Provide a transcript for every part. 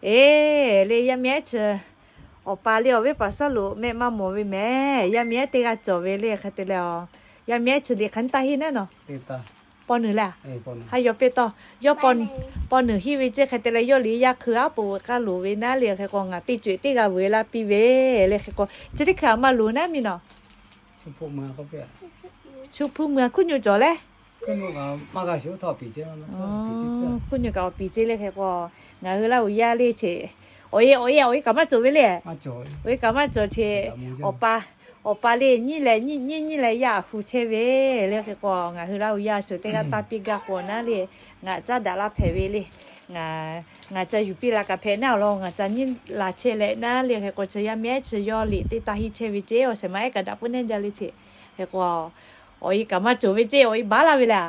Eˬ, le yaˇ miˇ ehˉ chi awˬ pa le awˬ viˉ paˍ Sawˉluꞈ mehˆ maˇ mawˬ ve mehˬ. Yaˇ miˇ ehˉ teˇ g'aˇ cawˬ ve le hk'e te leh, yaˇ miˇ ehˉ chi liꞈ hk'aˬ taˇ henˇ naˉ nawˬ. Paw nuˬ le, ha yaw peˇ tawˇ, yawˇ paw nuˬ henˇ ve ceˇ hk'e te leh, yawˇ liꞈ yaˇ hkui aˉ poꞈ k'aˇ loˍ ve naˉ le hk'e k'o, ngaˬ teˇ ceuˬ teˇ g'aˇ vuiˬ la piˇ ve le hk'e k'o, chi teˇ hkui aꞈ maˇ loˍ naˉ miˇ nawˬ. Chu hpuˇ mui a hkuˇ nyu cawˬ le. Hkuˇ nyu kaꞈ awˬ piˍ ceˇ le hk'e k'o, ngaˬ hui Laˇ huˍ yaˇ le che, awˬ e awˬ e awˬ e kaꞈ maˇ cawˬ ve le. Awˬ e kaꞈ maˇ cawˬ che, awˬ pa, awˬ pa le nyiˇ leh nyiˇ nyiˇ leh yaˇ aꞈ hu chehˇ ve le hk'e k'o, ngaˬ hui Laˇ huˍ yaˇ a shu teˇ g'aˇ taˇ piˇ gaˇ k'o naˉ le, ngaˬ caˉ daꞈ laˇ hpehꞈ ve le. Ngaˬ ca yuˬ piˇ la kaꞈ hpehꞈ naˉ awˬ lawn ngaˬ ca nyiˇ la chehˇ leh naˉ le hk'e k'o, chi yaˇ miˇ ehˉ chi yawˇ liꞈ teˇ taˇ henˇ chehˇ ve ceˇ, awˬ shehˍ ma ehˉ kaꞈ daꞈ puiˉ nehˇ jaˇ le che. Hk'e k'o, awˬ e kaꞈ maˇ cawˬ ve ceˇ, awˬ e baˬ laˇ ve le.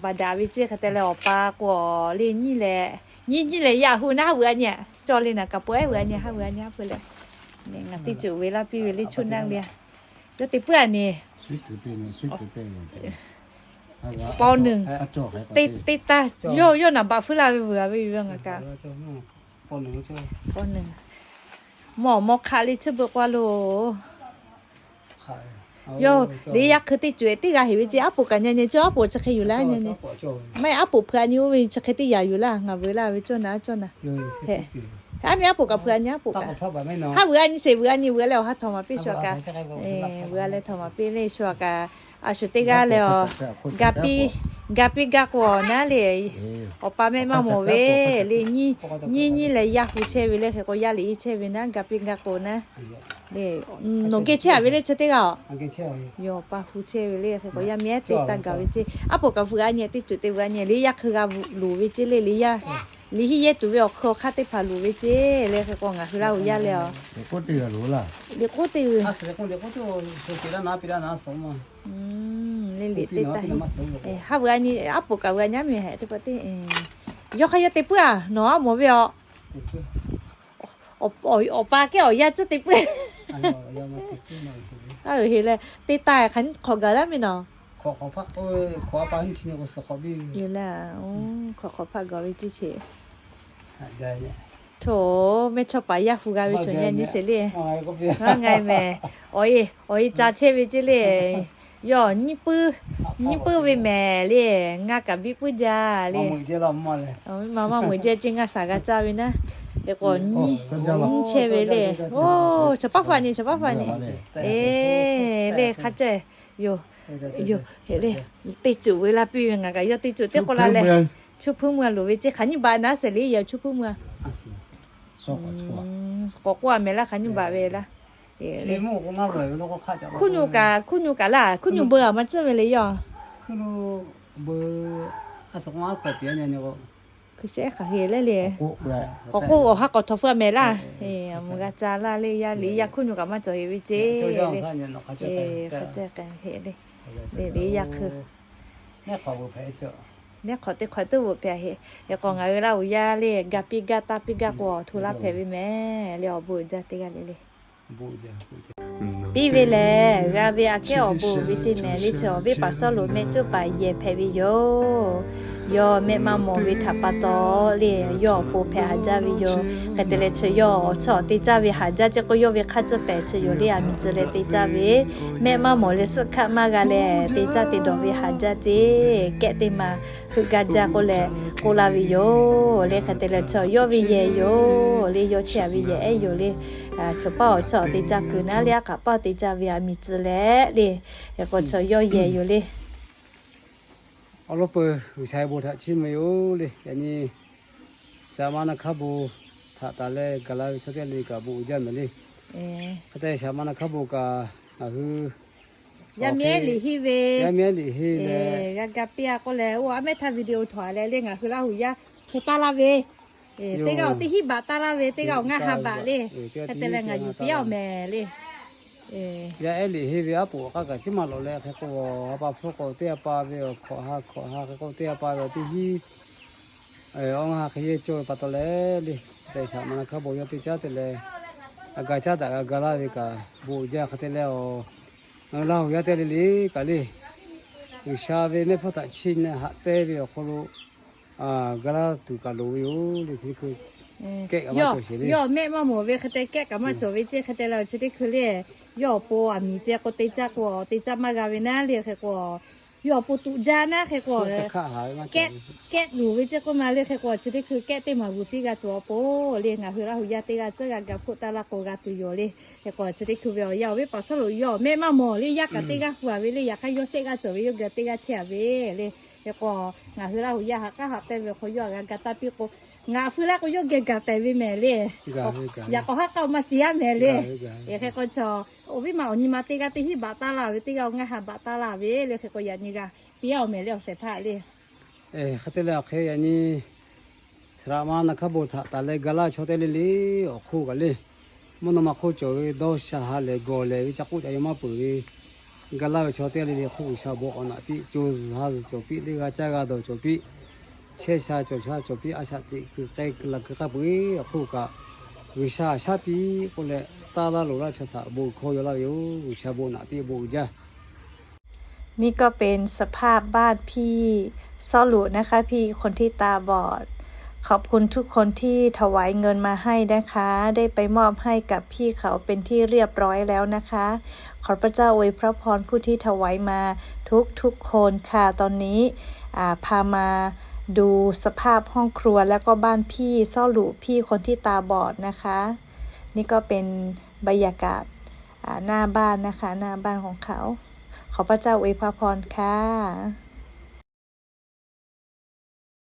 Baˬ daꞈ ve ceˇ hk'e te leh, awˬ pa k'o le nyiˇ leh nyiˇ nyiˇ leh yaˇ hu naˉ, haˉ vuiˬ a nyi, cawˬ le naˍ kaꞈ peuˬ ehˉ vuiˬ a nyi, haˉ vuiˬ a nyi haˉ peuˬ leh, ngaˬ teˇ ceuˬ ve laˇ piˇ ve le choˇ naˆ le. Yawˇ te puiˉ a nyi. Paw nuˬ, teˇ taˇ yawˇ yawˇ naˍ baꞈ hpuiˇ la ve vuiˬ a ve yoˬ ngaˬ kaꞈ. Mawˬ mawˬ hk'aˆ le chi beuꞈ k'oˆ a loˬ. Yawˇ liꞈ yaˇ hkui teˇ ceuˬ teˇ g'aˇ heˍ ve ceˇ, aˉ poꞈ kaꞈ nyi nyi cawˬ, aˉ poꞈ chi hk'e yuˬ laˇ nyi nyi. Maˇ heˆ, aˉ poꞈ hpui a nyi oˇ ve chi hk'e teˇ yanˇ yuˬ laˇ, ngaˬ vuiˬ laˇ ve cawˇ naˬ cawˇ naˬ. Aˉ miˇ aˉ poꞈ kaꞈ hpui a nyi, aˉ poꞈ kaꞈ, haˉ vuiˬ a nyi sheˍ, vuiˬ a nyi vuiˬ a leh awˬ ha htawꞈ maˍ piˇ shu a kaꞈ. Vuiˬ a leh htawꞈ maˍ piˇ le shu a kaꞈ. A shu teˇ g'aˇ leh awˬ ga piˇ, ga piˇ gaˇ k'o naˉ le, awˬ pa mehˆ maˇ mawˬ ve le, nyiˇ nyiˇ leh yaˇ hu chehˇ ve le hk'e k'o, yaˇ liꞈ henˇ chehˇ ve naˉ, ga piˇ gaˇ k'o naˉ le. Nawˬ geh chehˇ a ve le chi teˇ g'aˇ a. Yawˇ awˬ pa hu chehˇ ve le hk'e k'o, yaˇ miˇ ehˉ te taˇ gaˬ ve ceˇ, aˉ poꞈ kaꞈ vuiˬ a nyi, teˇ ceuˬ te vuiˬ a nyi, liꞈ yaˇ hkui g'a loˍ ve ceˇ le, liꞈ yaˇ, liꞈ henˇ yehˇ tuˬ ve awˬ hkui awˬ hk'aˇ teˇ hpaˍ loˍ ve ceˇ le hk'e k'o, ngaˬ hui Laˇ huˍ yaˇ leh a, liꞈ k'oˆ teˇ g'aˇ loˍ laˇ. Liꞈ k'oˆ teˇ g'aˇ, le liꞈ teˇ taˇ henˇ. Haˉ vuiˬ a nyi, aˉ poꞈ kaꞈ vuiˬ a nyi aˉ miˬ heˆ teˇ pa teˇ. Yawˇ hk'aˇ yawˇ te puiˉ a, nawˬ aˉ mawˬ ve a. Awˬ pa kehˉ awˬ yaˇ tcuhˉ te puiˉ. Aˬ heˍ leh, teˇ taˇ hk'aˬ hk'awꞈ gaˬ laˇ miˇ nawˬ. Hk'awꞈ hk'awꞈ hpaˆ gaˬ ve ceˇ che. Hto, mehˇ chawˇ paˍ yaˇ hu g'a ve chaw nyi nyi sheˍ le. Ngaˬ mehˍ, awˬ e ca chehˇ ve ceˇ le. Yawˇ nyiˇ puiˉ ve mehˍ le. Ngaˬ kaꞈ biˇ puiˉ jaˇ le. Ma maˇ meuꞈ jehˇ ceˇ, ngaˬ shaˍ g'a caˇ ve naˉ. Hk'e k'o nyiˇ chehˇ ve le. Oˬ, chaw paˉ hpaˆ nyi, chaw paˉ hpaˆ nyi. E, le hk'a ceh yoˬ. Yoˬ, le, teˇ ceuˬ ve laˇ piˇ ve ngaˬ kaꞈ yawˇ teˇ ceuˬ teˇ k'oˆ laˇ leh, chu hpuiˉ mui a loˍ ve ceˇ, hk'aˬ nyi baꞈ naˉ sheˍ le, yawˇ chu hpuiˉ mui a. K'awꞈ k'oˆ a mehˍ laˇ, hk'aˬ nyi baꞈ ve laˇ. Hkuˇ nyu kaꞈ, hkuˇ nyu kaꞈ laˇ, hkuˇ nyu beu a maˇ tcuhˉ ve le yawˇ. Hkui shehˆ hk'aˬ hk'e le le. K'awꞈ k'oˆ, awˬ ha k'awꞈ htawnˍ hpfuhˇ a mehˍ laˇ. Mvuhˬ g'a ca laˇ le, yaˇ liꞈ yaˇ hkuˇ nyu kaꞈ maˇ cawˬ heˍ ve ceˇ le. Hk'a ceh k'ai heˍ le. Liꞈ yaˇ hkui, neˉ hk'awꞈ teˇ hk'awꞈ teˇ hk'awꞈ toˉ bvuhꞈ hpehꞈ heˍ. Hk'e k'o ngaˬ hui Laˇ huˍ yaˇ le, ga piˇ gaˇ taˇ piˇ gaˇ k'o, awˬ hto laˇ hpehꞈ ve mehˍ le, awˬ bon uiˍ jaˇ teˇ g'aˇ le le. Piˇ ve lehˬ, g'a ve aꞈ kehˉ awˬ bon ve ceˇ mehˍ le, chi awˬ viˉ paˍ Sawˉluꞈ mehˆ cawˇ paˍ yehˬ hpehꞈ ve yoˬ. Yawˇ mehˆ maˇ mawˬ ve htaꞈ pa taw le, yawˇ awˬ pon hpehꞈ haˍ jaˇ ve yoˬ. Hk'e te leh chi yawˇ awˬ chawˇ awˬ te caˇ ve haˍ jaˇ ceˇ k'o, yawˇ ve hk'aˇ tcuhˇ pehˍ chi yoˬ le, aˬ miˍ tcuh leh te caˇ ve, mehˆ maˇ mawˬ leh suhˆ hkaˆ maˇ g'a leh te caˇ te dawˬ ve haˍ jaˇ ceˇ, kehˆ teˇ ma heuˆ gaˇ jaˇ k'oˆ leh k'oˆ laˇ ve yoˬ le. Hk'e te leh chi yawˇ ve yehˬ yoˬ le, yawˇ chehˇ a ve yehˬ ehˉ yoˬ le. Chaw paˉ awˬ chawˇ awˬ te caˇ kuiˬ naˉ le, aˉ k'aꞈ paˇ te caˇ ve aˬ miˍ tcuh leh le, hk'e k'o chi yawˇ yehˬ yoˬ le. Awˬ lawn peuˬ G'uiˬsha ve bon htaꞈ chiˇ mvuh yoˬ le. Yaꞈ nyi shaˍ ma naˬ hk'aˇ bon htaꞈ taˍ leh gaˬ la ve chaw teˇ g'aˇ le kaꞈ bon uiˍ jaˇ mehˍ le. Hk'e te shaˍ ma naˬ hk'aˇ bon kaꞈ ngaˬ hui yaˇ miˇ ehˉ liꞈ henˇ ve, yaˇ miˇ ehˉ liꞈ henˇ ve, g'a ga piˇ a k'oˆ leh, oˇ aˉ mehˉ htaˇ video htawnˍ leh le, ngaˬ hui Laˇ huˍ yaˇ hpu taˇ laˇ ve, teˇ g'aˇ awˬ teˇ hinˉ baꞈ taˇ laˇ ve, teˇ g'aˇ awˬ ngaˇ ha baꞈ le. Hk'e te leh ngaˬ yuˬ piˇ a mehˍ le. Yaˇ ehˉ liꞈ henˇ ve aˉ poꞈ k'aˇ kaꞈ ciˉ maˬ lawꞈ leh hk'e k'o, ha pa hpfuhˇ k'o teˇ ha pa ve awˬ hkawꞈ ha hkawꞈ ha hk'e k'o teˇ ha pa ve awˬ teˇ hinˉ awˬ ngaˇ ha hk'e yehˇ cawˇ ve pa taw leh le, te shaˍ ma naˬ hk'aˇ bon yawˇ te caˇ te leh, a ga caˉ daꞈ g'a ga laˇ ve kaꞈ bon uiˍ jaˇ. Hk'e te leh awˬ, ngaˬ hui Laˇ huˍ yaˇ teˇ g'aˇ le le kaꞈ le, G'uiˬsha ve mehˆ hpfuhˇ htaꞈ chiˇ nyi haꞈ pehnˇ ve awˬ hk'aw lo Ga laˇ tuˬ kaꞈ loˍ ve yoˬ le. Yawˇ mehˆ maˇ mawˬ ve hk'e te kehˉ kaꞈ maˇ cawˬ ve ceˇ hk'e te leh chi teˇ hkui le. Yawˇ awˬ pon aˬ miˍ ceh k'o te caˇ k'o te caˇ maˇ g'a ve naˉ le hk'e k'o, yawˇ awˬ pon tuꞈ jaˇ naˉ hk'e k'o, kehˉ luˬ ve ceˇ k'oˆ ma le hk'e k'o chi teˇ hkui kehˉ teˇ maˬ g'uˬ piˇ g'a tuˬ awˬ pon le. Ngaˬ hui Laˇ huˍ yaˇ teˇ g'aˇ tcuhˉ g'a ga hpoˆ taˇ laˇ k'o g'a tuˬ yoˬ le. Hk'e k'o chi teˇ hkui ve awˬ yanˇ awˬ viˉ paˍ Sawˉluꞈ yawˇ mehˆ maˇ mawˬ le. Yaˇ kaꞈ teˇ g'aˇ pu a ve le. Yaꞈ hk'aˇ yawˇ shehˆ g'aˇ cawˬ ve yawˇ geh teˇ g'aˇ chehˇ a ve le. Hk'e k'o ngaˬ hui Laˇ huˍ yaˇ ha k'aˉ ha pehˇ ve hk'o yawˇ g'a ga taˇ piˇ k'o, ngaˬ hui laˇ k'o yawˇ geh gaˬ tehꞈ ve mehˍ le. Yaꞈ k'aw ha k'aˉ maˇ ci yaˇ mehˍ le. Hk'e k'o chaw awˬ viˉ ma awˬ nyi ma teˇ g'aˇ teˇ hinˉ baꞈ taˇ laˇ ve teˇ g'aˇ awˬ ngaˇ ha baꞈ taˇ laˇ ve le. Hk'e k'o yaꞈ nyi g'a piˇ a awˬ mehˍ le awˬ shehˍ hpaˇ le. Hk'e te leh awˬ hk'e yaꞈ nyi Saˍ laꞈ ma naˍ hkaˇ bon htaꞈ taˍ leh ga laˇ ve chaw teˇ g'aˇ le le awˬ hk'oˆ kaꞈ le, mvuhˇ naw ma hk'oˆ cawˬ ve dawˇ sha ha lehˬ gawˬ lehˬ ve ca k'oˆ ca yaw maˇ peuˬ ve ga laˇ ve chaw teˇ g'aˇ le le hk'oˆ G'uiˬsha bon k'awꞈ naꞈ piˇ, co zuhˬ ha zuhˬ cawˬ piˇ, teˇ g'aˇ caˇ g'a dawˬ cawˬ piˇ, chehˇ sha cawˬ sha cawˬ piˇ, a shaꞈ teꞈ kuiˬ k'ai kuiˬ laˬ kuiˬ k'ai peuˬ ve awˬ hk'oˆ kaꞈ G'uiˬsha shaˉ piˇ k'oˆ leh, taˇ laˇ loˍ laˇ chaw htaꞈ bon hkawˇ yaw laˇ ve yoˬ. G'uiˬsha bon naꞈ piˇ bon uiˍ jaˇ.นี่ก็เป็นสภาพบ้านพี่ซ่อหลู่นะคะ พี่คนที่ตาบอด ขอบคุณทุกคนที่ถวายเงินมาให้นะคะ ได้ไปมอบให้กับพี่เขาเป็นที่เรียบร้อยแล้วนะคะ ขอพระเจ้าอวยพระพรผู้ที่ถวายมาทุกๆคนค่ะ ตอนนี้ อ่า พามาดูสภาพห้องครัวแล้วก็บ้านพี่ซ่อหลู่ พี่คนที่ตาบอดนะคะ นี่ก็เป็นบรรยากาศ อ่า หน้าบ้านนะคะ หน้าบ้านของเขา ขอพระเจ้าอวยพระพรค่ะ